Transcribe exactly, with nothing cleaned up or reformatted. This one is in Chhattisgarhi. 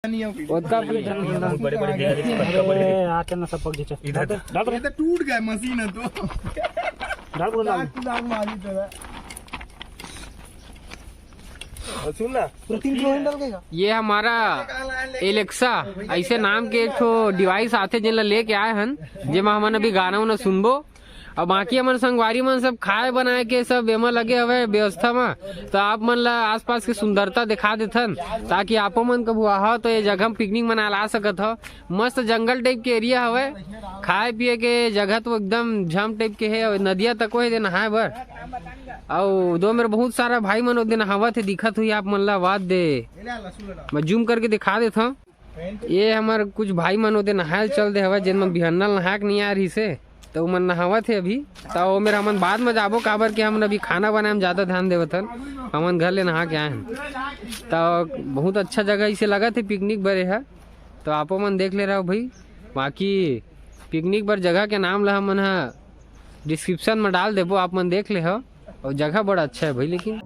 ओतका बड़े बड़े गिरा दे, पक्का पड़ गए। ए, आते ना सब पक जे। इधर। डाल, डाल, ये तो टूट गया मशीन है तो। डाल, डाल। दाग, दाग मारी तेरा। और सुन ना। पूरा तीन किलो डाल के। ये हमारा एलेक्सा ऐसे नाम के एक ठो डिवाइस आथे, जेन ला लेके आए हन, जेमा हमन अभी गाना उना सुनबो। अब बाकी हमन संगवारी मन सब खाए बनाए के सब एमा लगे हवे व्यवस्था म, तो आप मन ला आसपास के सुंदरता दिखा देथन, ताकि आपो मन कभू आहा तो ये जगह म पिकनिक मनाए ला आ सकत हो। मस्त जंगल टाइप के एरिया हवे, खाए पिए के जगह तो एकदम झम टाइप के हे, अउ नदिया तको हे दे नहाए बर। अउ दो मेर बहुत सारा भाई मन ओदे नहावत हे, दिखत हुई आप मन ला। वाद दे, मैं जूम करके दिखा देत हूँ। ये हमर कुछ भाई मन ओदे नहाए चल दे हवय, जेन मन बिहन्ना ल नहाए के नइ आए रहिसे, त ओमन नहावत हे अभी। त ओ मेर हमन बाद म जाबो, काबर कि हमन अभी खाना बनाए म जादा ध्यान देवत हन, हमन घर ले नहा के आए हन। त बहुत अच्छा जगह इसे लगत हे पिकनिक बर एहा, त आपो मन देख ले रहो भाई। बाकी पिकनिक बर जगह के नाम ल हमन ह डिस्क्रिप्शन म डाल देबो, आप मन देख ले हो। और जगह बड़ा अच्छा है भाई, लेकिन